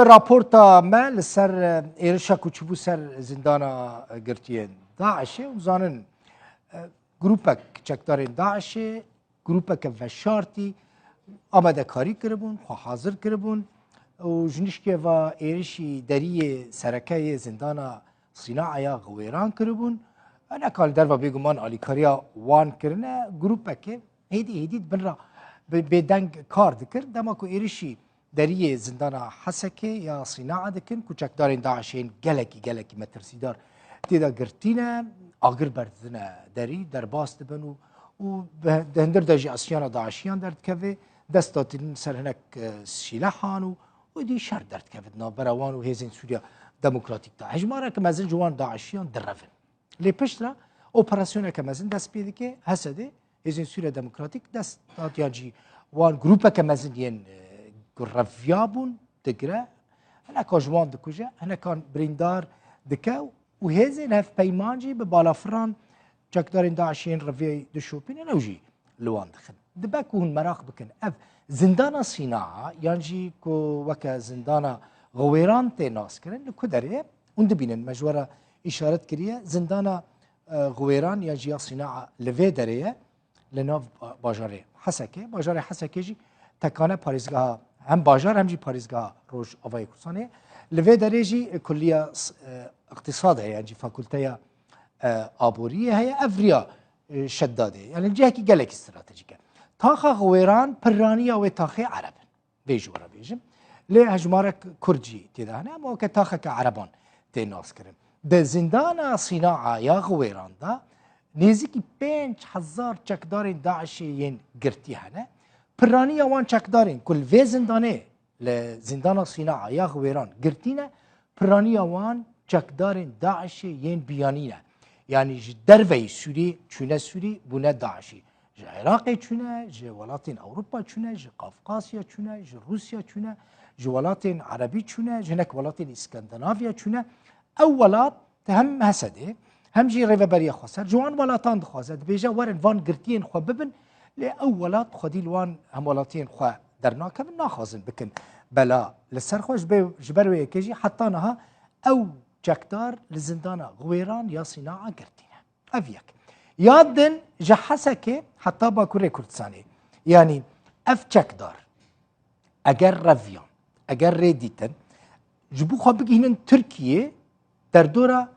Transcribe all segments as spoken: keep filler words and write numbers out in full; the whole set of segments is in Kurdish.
Raporta me li ser, e, êrişa ku çûbû ser zindana, e, girtiyên DAIŞê, hûn zanin, e, grûpek çekdarên DAIŞê, grûpeke veşartî amadekarî kiribûn, xwe hazir kiribûn û ji nişkê va êrişî deriyê sereke yê zindana Sîna'a ya Xiwêran kiribûn. Hineka li derva bêguman alîkariya wan kirine, grûpeke hêdî hêdî di bin re bi-, bêdeng kar dikir. Dema ku êrişî deriyê zindana Hesekê ya Sîna'a dikin ku çekdarên DAIŞ'ê yên gelekî, gelekî metirsîdar tê de girtî ne, agir berdidine derî, derbas dibin û, û bi, di hindir de jî esyana DAIŞ'iyan derdikeve, dest datînin ser hinek, e, sîlehan û, û dî şer derdikeve di navbera wan û Hêzên Sûriya Demokratîk de. Hejmareke mezin ji wan DAIŞ'iyan direvin. Lê piştre operasyoneke mezin dest pê dike, Hesedê, Hêzên Sûriya Demokratîk dest hat yan jî wan grûpeke mezin yên, e, ku reviyabûn digire, hineka ji wan dikuje, hinekan birîndar dike û hêzên hevpeyman jî bi balafiran çekdarên DAIŞ'ê yên reviyayî dişopînin, ew jî li wan dixin. Dibe ku hûn meraq bikin, ev zindana Sîna'a yan jî ku weke zindana Xiwêran tê naskirin, li ku derê ye? Hûn dibînin, me ji we re îşaret kiriye, zindana, e, Xiwêran ya jî ya Sîna'a li vê derê ye, li nav ba-, bajarê Hesekê. Bajarê Hesekê jî tekane parêzgeha, hem bajar hem jî parêzgeha Rojavayê Kurdistanê ye. Li vê derê jî, e, kulliya s-, e, îqtîsad heye, yan jî fakulteya, e, aboriyê heye. Ev riya, e, Şedadê ye. Yani cihekî gelekî stratejîk e. Taxa Xiwêran pirraniya wê taxê Ereb in. Vê ji we re bêjim. Lê hejmarek Kurd jî tê de hene, ama weke taxeke Ereban tê naskirin. Di zindana Sîna'a ya Xiwêran de nêzîkî pênc hezar çekdarên DAIŞ'ê yên girtî hene. Piraniya wan çekdarên ku li vê zindanê, li zindana Sîna'a ya Xiwêran girtî ne, piraniya wan çekdarên DAIŞ'ê yên biyanî ne. Yanî ji derveyî Sûrî çûne Sûrî, bûne DAIŞ'î. Ji Iraqê çûne, ji welatên Ewropa çûne, ji Kafkasya çûne, ji Rûsya çûne, ji welatên Erebî çûne, ji hinek welatên Îskandinavya çûne. Ew welat hem Hesedê, hem jî Rêveberiya Xweser ji wan welatan dixwaze, dibêje, werin van girtiyên xwe bibin, lê ew welat xwedî li wan hemwelatiyên xwe dernakevin, naxwazin bikin bela li ser xwe. Ji ber, ji ber wê yekê jî heta niha ew çekdar li zindana Xiwêran ya Sîna'a girtî ne. Ev yek. Ya din ji Hesekê heta Bakurê Kurdistanê, yanî ev çekdar, eger reviyan, eger rê dîtin, ji bo xwe bigihînin Tirkiyê, derdora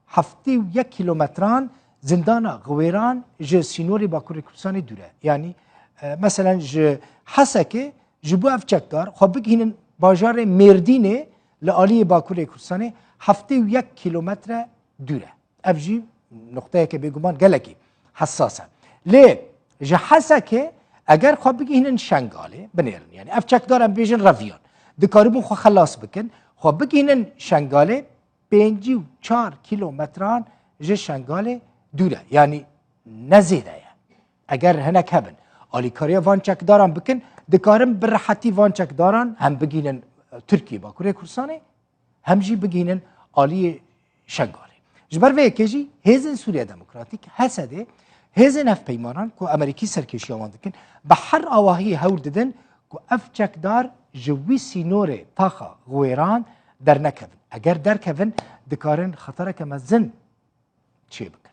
heftê û yek kîlometran zindana Xiwêran ji sînorê Bakurê Kurdistanê dûr e. Yanî, e, meselen ji Hesekê ji bo ev çekdar xwe bigihînin bajarê Mêrdînê li aliyê Bakurê Kurdistanê heftê û yek kîlometre dûr e. Ev jî nuqteyeke bêguman gelekî hesas e. Lê ji Hesekê eger xwe bigihînin Şengalê, binêrin, yani ev çekdar em bêjin reviyan, dikaribûn xwe xelas bikin, xwe bigihînin Şengalê, pêncî û çar kîlometran ji Şengalê dûr e. Yanî ne zêde ye. Eger hinek hebin, alîkariya van çekdaran bikin, dikarin bi rehetî van çekdaran hem bigihînin, e, Tirkiyê, Bakurê Kurdistanê, hem jî bigihînin aliyê Şengalê. Ji ber vê yekê jî Hêzên Sûriya Demokratîk, H S D, hêzên hevpeymanan ku Amerîkî serkêşiya wan dikin, bi her awahiyê hewl didin ku ev çekdar ji wî sînorê taxa Xiwêran dernekevin. Eger derkevin, dikarin xetereke mezin çêbikin.